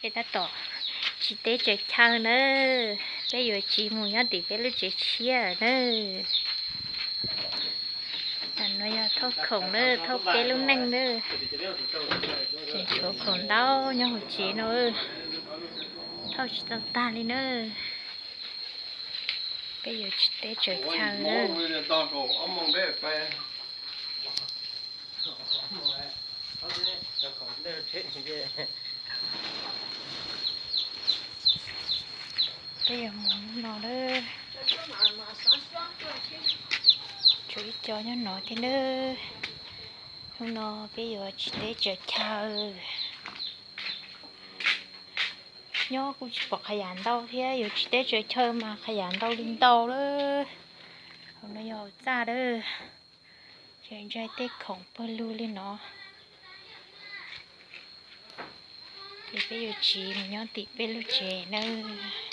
Peb tab tom tsiv teb tsaws chaw nawb, peb yuav tsiv mus nyob tim peb lub tsev tshiab nawb. Tam no yog thauj khoom nawb, thauj peb lub neej nawb. Tseem tshuav khoom ntau nyob hauv tsev no, thauj tsis tau tag li nawb. Peb yuav tsiv teb tsaws chaw nawb. Peb yuav mus no lawm. Tshuav ib co nyob no thiab nawb. Hnub no peb yuav tsiv teb tsaws chaw. Nyob kuj tsis pom qhov yam ntau thiab, yuav tsiv teb tsaws chaw mas qhov yam ntau li ntau lawm. Hauv no yog hauv txaj lawm. Tseem ntsaig tej khoom pawg lug li no. Ces peb yuav tsiv mus nyob tim peb lub tsev nawb.